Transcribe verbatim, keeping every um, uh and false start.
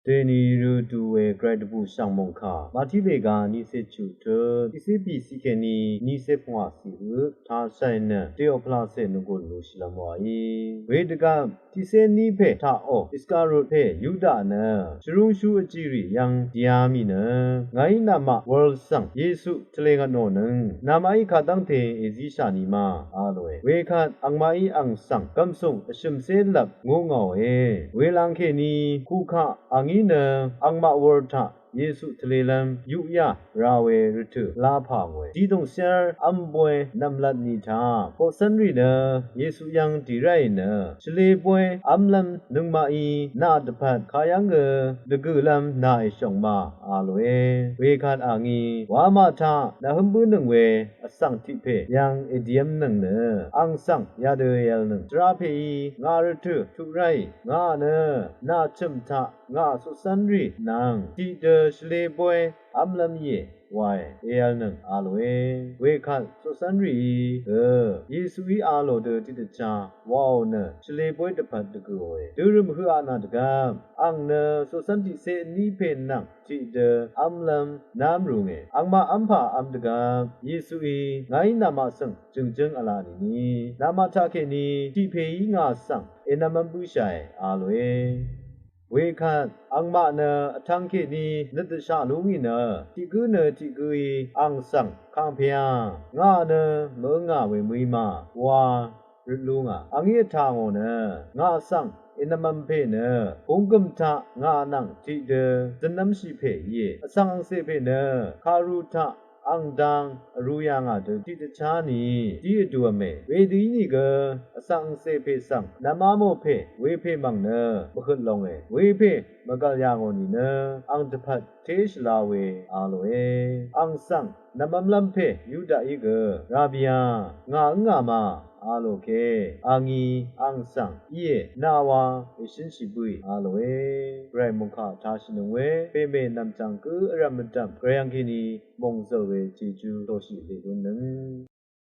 Dèní rø du we gvray dvbù shv̀ng mòngkà Màtí lèga nícé chuq tø tiqcé bìciq kèní nícé pvngwàciq høq taq shàì nø dèò pvlacè nònggùn lúshìlv́m wàí. Wedvgvp tiqcé ní pè taqò Iskariot pè Yuda nø shvrúngshú vjìrì yv́ng dìá mì nø ngàí namaq wur svng Yesu tvlē ngvtnò nøng namaqí kadv́ngte èzíshà ni ma a lòe. Wekvt angmaqí ang svng gv̀msùng vshø̀mcé lvp ngú ngàòe. Welangkèní kukaq angí nø angmaq wur taq Yesu tvlēlv́m yuqyà ra we rvtø̀ lá pà ngòe. Didùng shv́r v́m boy nv̀mlat ni taq koqcv́nrì nø Yesu yv́ng dì ráì nø shvlē boy v́mlv́m nøngmaqí nà dvpvt kayv́ngø dvgø̀lv́m nà èshòng ma a lòe. Wekvt angí wamaq taq nàhǿm bǿnøng we vsvng tiq pè yv́ng èdiv́mnøng nø ang svng yadø èvlnøng. Tvrà pèí ngà rvtø̀ tuq ráì ngà nø nà chø̀m taq ngà coqcv́nrì nvng tiqdø shvlē boy v́mlv́m íe wae èvlnøng a lòe. Wekvt coqcv́nrìí gø Yesuí a lò dø tiqdvchá waò nø shvlē boy dvpvt dvgø̀òe. Dørø̀m høqà nà dvgvp ang nø coqcv́n tiqcé vní pè nvng tiqdø v́mlv́m nv́m rùnge. Angmaq v́mpà v́m dvgvp Yesuí ngàí namaq svng jø̀ngjǿng v̄la nìni namaq taqkèní tiq pèí ngà svng ènv̄mv́m bǿshàe a lòe. Wekvt angmaq nø vtv̄ng kèní nøt dvshaq lú ngì nø tiq gǿ nø tiq gǿí ang svng kangpèá ngà nø mø̀ǿngà we mø̀í ma wa røt lú ngà. Angí vtà ngò nø ngà svng ènv̄mv̄m pè nø búnggø̀m taq ngà nvng tiqdø zø̀nv́mshì pè íe. Vsvng angcè pè nø kàru taq ang dang vrū yà ngà dø tiqdvchá ni dí vdùv̄me. Wedø ínìgø vsvng angcè pè svng nvmá mò pè wepè mv̀ng nø mvhøt longe. Wepè mvgv̀l yà ngò nìnø ang dvpvt té shvla we a lòe. Ang svng nvmv́mlv́m pè Yudaí gø Rabia ngà ǿngà ma a lò ke angí ang svng íe nà wa èshǿnshì bǿì a lòe. Gvray mòngkà tashìnøng we pèmè nv̀mchv̀ng gǿ vrv̀m mvdv̀m gvray yv́ng kèní mòngzø̀l we jejú dòshì lèlúnnøng.